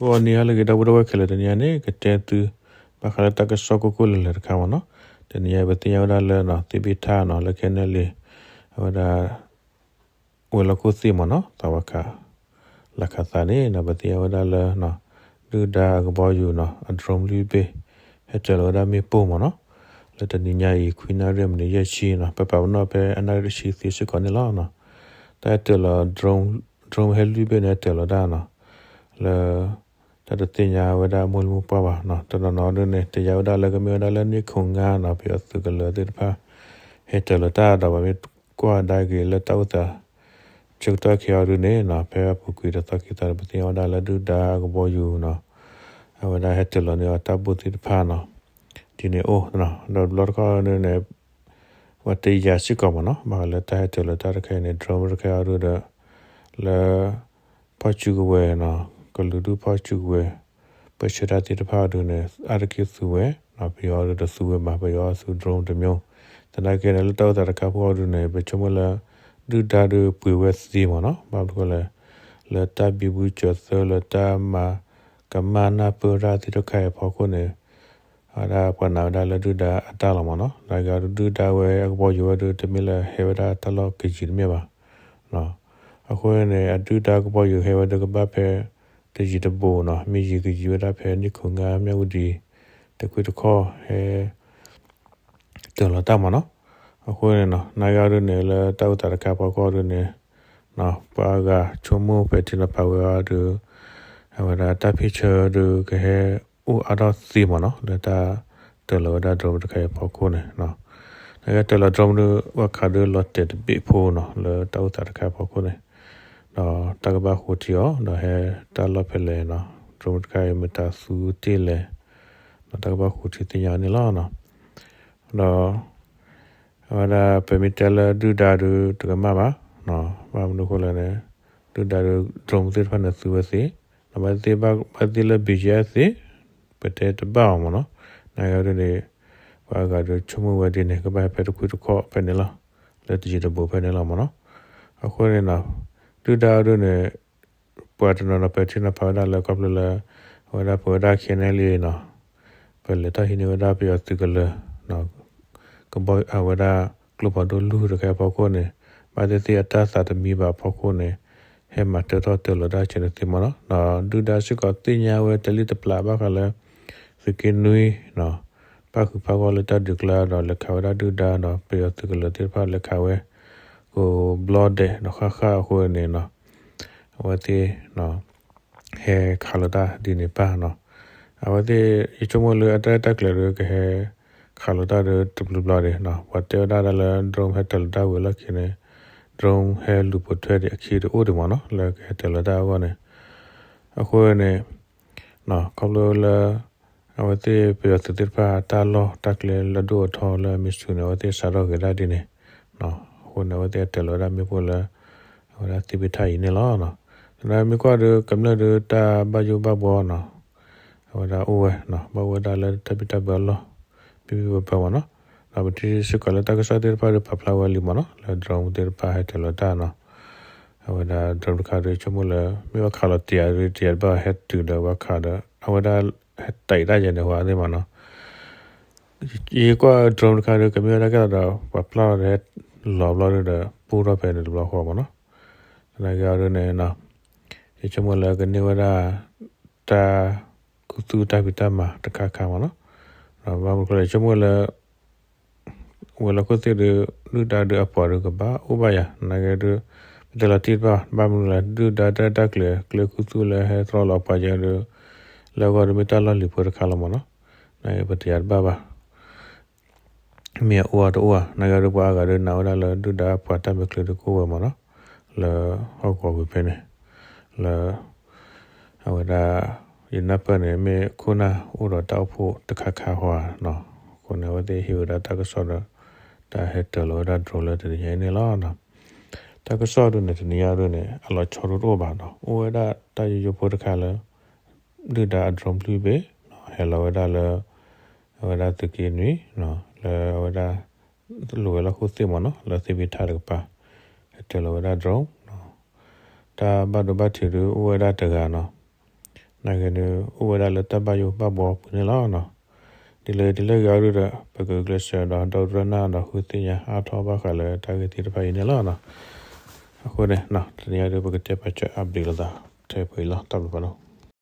ဂီၤနံၤဟါလၢအဂ့ၤ ဒီပုၢ်ဝဲၢ်ခဲလၢာ်, တနံၤအံၤန့ၣ် ကတဲသု ဘၣ်ဃးလၢတၢ်ကစီၣ်ကိၢ်ကိၢ်လၢၤလၢၤတခါမ့ၢ်နီၤ. တနံၤအံၤ ပသ့ၣ်ညါဝဲဒၣ်လၢနီၤ သ့ၣ်ဘ့ၣ်ထၣ်နီၤ လၢ ခဲနဲလံ အဝဲဒၣ် ဝဲၤလီၢ်ခိၣ်သ့ၣ်မ့ၢ်နီၤ သးဝးခး လၢခးသးန့ၣ်နီၤ ပသ့ၣ်ညါဝဲဒၣ်လၢ ဒုၣ်ဒါအကဘီယူၤနီၤ အ drone လွံၢ်ဘ့ၣ် ဟဲတၢၤလီၤဝဲဒၣ်မ့ၣ်ပိၢ်မ့ၢ်နီၤ လၢတနံၤညါအံၤ ခွံနၣ်ရံၣ်မံးနံးယဲၢ်ဆံနီၤ ပပာ်ပနီၣ်ဖဲအနၣ်ရံၣ်တဆံသ့စ့ၢ်ကီးန့ၣ်လီၤ. တၢ်ဟဲတၢၤလီၤ drone ဟဲလွံၢ်ဘ့ၣ်န့ၣ် ဟဲတၢၤလီၤတၢ်နီၤ လၢ တၢ်တသ့ၣ်ညါဝဲဒၣ်မိၢ်လံမိၢ်ပှၢ်ဘၣ်နီၤ တနီၤနီၤဒုန့ၣ် တယာ်ဝဲဒၣ်လၢကမ့ၢ်ဝဲဒၣ်လၢန့ၣ်ခိၣ်ငါနီၤ ပယီၤသုးကလၢၤသ့ၣ်တဖၣ် ဟဲတၢၤလီၤတၢ်ဒီး ပမ့ၢ်ကွၢ်ကဒါက့ၤလၢတၢ်အိၣ်သး ဆၢကတီၢ်ခဲအံၤဒုန့ၣ်နီၤ ဖဲအပူၤကွံာ်တသီခံသီန့ၣ် ပသ့ၣ်ညါဝဲဒၣ်လၢဒုၣ်ဒါအကဘီယူၤနီၤ အဝဲဒၣ်ဟဲတၢၤလီၤန့ၢ်အီၤတၢ်ဘိၣ်သ့ၣ်တဖၣ်နီၤ ဒ်န့ၣ်အိၣ် ဒီးတဘျီတခီၣ်ဒုန့ၣ် ပှၤတယာ်စ့ၢ်ကီးမ့ၢ်နီၤ ဘၣ်ဃးလၢတၢ်ဟဲတၢၤလီၤတၢ်တခါအံၤန့ၣ် drone တခါအံၤဒုဒီး လၢ ဖီၣ်စုကဝဲၤနီၤ ကလုာ်ဒူၣ်ဖီၣ်စုကဝဲၤ ပၢဆှၢတၢ်သ့ၣ်တဖၣ်အံၤဒုန့ၣ် အါတက့ၢ်သူဝဲနီၤ ပယီၤအံၤဒုတသူဝဲဘၣ် ပယီၤအံၤသူ drone တမျိုး သနာ်က့န့ၣ် လၢတၢ်အိၣ်သးတခါဖိအံၤဒုန့ၣ် ပဆိကမိၣ်လၢ ဒုၣ်ဒါဒုပှ့ၤဝဲသ့မ့ၢ်နီၤ ဘၣ်မနုၤဃိလဲၣ် လၢတၢ်ဘံဘူစၢၤသၢ လၢတၢ်မၤကမၣ်နၢ်ပၢၢ်တၢ်သ့ၣ်တခါအံၤအဖီခိၣ်န့ၣ် အဝဲဒၣ်ပှၤနာ်ဝဲဒၣ်လၢဒုၣ်ဒါအတၢ်လီၤမ့ၢ်နီၤ သနာ်က့အံၤဒု ဒုၣ်ဒါဝဲအကဘီယူၤဝဲဒု တမ့ၢ်လၢဟဲဝဲဒၣ်တၢ်လီၢ်ကယံၤတမ့ၢ်ဘၣ် အဃိန့ၣ် အဒုၣ်ဒါကဘီယူၤဟဲဝဲဒုကဘၣ်ဖဲ တယံၤတဘူးနီၤ မ့ၢ်ယံၤကယံၤဝဲဒၣ်ဖဲန့ၣ်ခိၣ်ငါ မၠၣ်ဝတံၤ တခွ့တခီၣ်ဟဲ တၢၤလီၤတၢ်မ့ၢ်နီၤ အဃိန့ၣ်နီၤ သနာ်က့အံၤဒုန့ၣ် လၢတၢ်အိၣ်သးတခါဖီခိၣ်ဒုန့ၣ် ပှၤအါဂၤဆိကမိၣ်ဖဲထံနီၤဖးဝဲအံၤဒု အဝဲဒၣ်တၢ်ဖ့ၣ်ဆၢဒုကဟဲအိၣ်အါထီၣ်သ့မ့ၢ်နီၤ လၢတၢ်တၢၤလီၤဝဲဒၣ် drone တခါအံၤအဖီခိၣ်န့ၣ် သနာ်က့တၢၤလီၤ drone ဒု ဝဲခးဒုလီၤတဲာ်တဘ့ၣ်ဖိနီၤ လၢတၢ်အိၣ်သးတခါအံၤအဖီခိၣ်န့ၣ် ဒီးတၢ်ကဘၣ်ဃိထံအီၤ ဒီးဟဲတၢ်လီၢ်ဖဲလဲၣ်နီၤ drone တခါအံၤမ့ၢ်တၢ်သူတ့ၢ်လဲၣ် ဒီးတၢ်ကဘၣ်ဃိထံသ့ၣ်ညါအီၤန့ၣ်လီၤ. ဒီး အဝဲဒၣ်ပမ့ၢ်တဲလၢဒုၣ်ဒါဒုတကမၣ်ဘၣ်, ဘၣ်မနုၤအဃိလဲၣ်န့ၣ် ဒုၣ်ဒါဒု drone သ့ၣ်တဖၣ်န့ၣ်သူဝဲသ့, ဒီးဘၣ်သ့ၣ်လၢ ဘီယဲၣ် သ့, ပတဲတဘၣ်အီၤမ့ၢ်နီၤ, နာ်က့ဒ်န့ၣ် ပှၤအဂၤဒုဆိကမိၣ်ဝဲဒ်န့ၣ် ကဘၣ်ဟဲဖဲတခွံတခီၣ်ဖဲန့ၣ်လီၤ, လၢတယံၤတဘူးဖဲန့ၣ်လီၤမ့ၢ်နီၤ. အဃိန့ၣ် ဒုၣ်ဒါဒုန့ၣ် ပှၤတနီၤနီၤပဲာ်ထံနီၤဖးဝဲဒၣ်လၢခီဖျိလၢ အဝဲဒၣ်ပဝဲဒၣ် ခဲနဲလံ နီၤ, ပလဲၤထီၣ်ဟံးန့ၢ်ဝဲဒၣ်ပယီၤသုးကလၢၤ အဝဲဒၣ်ကျိဖးဒိၣ်လွံၢ်တခါအဖီခိၣ်န့ၣ် ဘၣ်သ့ၣ်သ့ၣ်အတၢ်သးတမံဘၣ်အဖီခိၣ်န့ၣ် ဟဲမၤတၢထီၣ်တၢလီၤဒၣ်ဆဲးန့ၣ်သ့မ့ၢ်နီၤ. ဒီးဒုၣ်ဒါစ့ၢ်ကီးသ့ၣ်ညါဝဲတလံၣ်တပျၢ်ဘၣ်ဃးလၢ သုးက့နွံ ပၣ်ဃုာ်ပၣ်ဂီၢ်လၢတၢ်ဒုးကျါဒီး လဲၤခးဝဲဒၣ်ဒုၣ်ဒါဒီးပယီၤသုးကလၢၤသ့ၣ်တဖၣ်လဲၤခးဝဲ ကိးဘျီဒဲးဒီးဃၣ်ဃၣ်အဃိန့ၣ် အဝဲသ့ၣ် ဟဲခးလိာ်တၢ်ဒ်န့ၣ်ပၣ်နီၤ. အဝဲသ့ၣ် ယဆိကမိၣ်လၢအတၢ်ရဲၣ်တၢ်ကျဲၤဒုးကဟဲခးလိာ်တၢ်ဒီးတဘျီဘျီဒံးနီၤ. ပှၤတဲဝဲဒၣ်တၢ်လၢ drone ဟဲတၢၤလီၤတၢ်ဝံၤအလီၢ်ခံန့ၣ် drone ဟဲလူၤပိာ်ထွဲဒံးအခံတအိၣ်ဒံးမ့ၢ်နီၤ လၢကဟဲတၢၤလီၤတၢ်အဂီၢ်န့ၣ်. အဃိန့ၣ် ခီဖျိလၢ အဝဲသ့ၣ်ပယီၤသုးသ့ၣ်တဖၣ်တၢ်လီၢ်တၢ်ကျဲလၢဒိၣ်အထီလၢအမ့ၢ်ဆူၣ်န့ၣ် အဝဲသ့ၣ်စးထီၣ်ဂဲၤဒၣ်ဒ်န့ၣ် အဃိန့ၣ် အဝဲသ့ၣ်ဟဲတၢၤလီၤဝဲဒၣ်မ့ၣ်ပိၢ်လၢ အဝဲဒၣ်သ့ၣ်ဘ့ၣ်ထၣ်အံၤန့ၣ်လီၤ. သနာ်က့မ့ၢ်ကွၢ်ဒီး ကမျၢၢ်ဒီးတၢ်ဘၣ်ယိၣ်ဘၣ်ဘှီနီၤ အဝဲဒၣ်အိၣ်ဝဲ ဘၣ်အိၣ်ဝဲဒၣ်လၢတၢ်ဘံၣ်တၢ်ဘၢအလီၢ် ဘံၣ်ဘံၣ်ဘၢဘၢမ့ၢ်နီၤ. ဒီးပထံၣ်စ့ၢ်ကီးလၢတၢ်ကစီၣ်သ့ၣ်တဖၣ်ဒီးပာ်ဖျါဝဲလံမ့ၢ်နီၤ လၢ drone သ့ၣ်တဖၣ်ဟဲတၢၤလီၤတၢ်နီၤ. အဝဲဒၣ် drone တခါဒီးဆိကမိၣ်လၢ မ့ၢ်ဝဲခးလီၤတံၢ်ဧါဒီး တံၢ်တဘၣ်ဟဲတုၤဒီးဝဲခးဒီး အဝဲဒၣ်ဟဲတံၢ်တၢ်ယဲန့ၣ် ဝဲသ့ၣ်မ့ၢ်နီၤ. ယကွၢ် drone တခါဒီး ကမ့ၢ်ဝဲဒၣ်ကဲဒီး ပှၤပျၢ်လီၤဒီးဟဲလီၤဘျီဒီး ပူထီၣ်ဖဲန့ၣ်တဘျီဃီမ့ၢ်နီၤ. သနာ်က့အီၤဒ်န့ၣ် ယဆိကမိၣ်လၢကန့ၢ်ဝဲဒၣ် တၢ်ခူသူၣ်တၢ်ဖံးတၢ်မၤတခါခါမ့ၢ်နီၤ. ဒီးဘၣ်မနုၤအဃိလဲၣ် ယဆိကမိၣ်လၢ ဝဲၤလီၢ်ခိၣ်သ့ၣ်ဒီး ဒုၣ်ဒါဒီးအပှၤဒီးကဘၣ်အိၣ်ဘၣ်ယၤ သနာ်က့ဒီး ပတဲလီၤတံၢ်တဘၣ် ဘၣ်မနုၤလဲၣ် ဒုၣ်ဒါတၢ်ရဲၣ်တၢ်ကျဲၤ ကျဲခူသူၣ်လၢဟဲတြီလီၤအပှၤယဲဒီး လၢအဂီၢ်ဒီးမ့ၢ်တၢ်လီၢ်လံၤဖိတခါလီၤမ့ၢ်နီၤ. သနာ်က့ပတယာ်တဘၣ်ဘၣ် မ့ၢ်အအိၣ်အတအိၣ်ဧါ သနာ်က့ဒီးပှၤအါဂၤဒီးနာ်ဝဲဒၣ်လၢဒုၣ်ဒါအပှၤတၢ်မဲာ်ချံဒီးကအိၣ်ဝဲမ့ၢ်နီၤ လၢဟီၣ်ကဝီၤဝံၤဖဲန့ၣ် လၢ အဝဲဒၣ် ယနၢ်ပၢၢ်န့ၣ် မ့ၢ်ခိၣ်နၢ်အိၣ်ဒီးတၢ်အိၣ်ဖှိၣ်တခါခါဃီဧါ အဃိန့ၣ် အဝဲသ့ၣ်ဟ့ၣ်ဝဲဒၣ်တၢ်ကစီၣ်ဒီး တၢ်ဟဲတၢၤလီၤဝဲဒၣ် drone လၢတနံၤညါအံၤန့ၣ်လီၤ. တၢ်ကစီၣ်ဒ်န့ၣ် တနံၤညါဒ်န့ၣ် အလီၤဆီဒိၣ်တအိၣ်ဘၣ်နီၤ အိၣ်ဝဲဒၣ်တၢ်ယိယိဖိတခါလၢ ဒုၣ်ဒါအ drone လွံၢ်ဘ့ၣ် ဟဲလီၤဝဲဒၣ်လၢ အဝဲဒၣ်သုးက့နွံ လၢအဝဲဒၣ် လိၤဝဲၤလီၢ်ခိၣ်သ့ၣ်မ့ၢ်နီၤ လၢသ့ၣ်ဘ့ၣ်ထၣ်တကပၤ ဟဲတၢၤလီၤဝဲဒၣ် drone တၢ်ဘၣ်ဒိဘၣ်ထံးဒုးအိၣ်ဝဲဒၣ်တဂၤနီၤ နာ်က့န့ၣ် အိၣ်ဝဲဒၣ်လၢတၢ်ဘၣ်ယိၣ်ဘၣ်ဘှီပူၤန့ၣ်လီၤ. ဒ်လဲၣ်ဒ်လဲၣ်ဂ့ၤအံၤဒီး ပကကျဲးစၢးဒီး ဒီတရၢၢ်နၢ်ဒီး ဃုသ့ၣ်ညါအါထီၣ်ဘၣ်ဃးလၢတၢ်ဂ့ၢ်သ့ၣ်တဖၣ်အံၤန့ၣ်လီၤ. အဃိန့ၣ် တနံၤအံၤဒီး ပကတဲပာ်စၢၤ update လိာ်သးထဲပှဲၤအံၤလီၤ. တၢ်ဘျုးဖးဒိၣ်.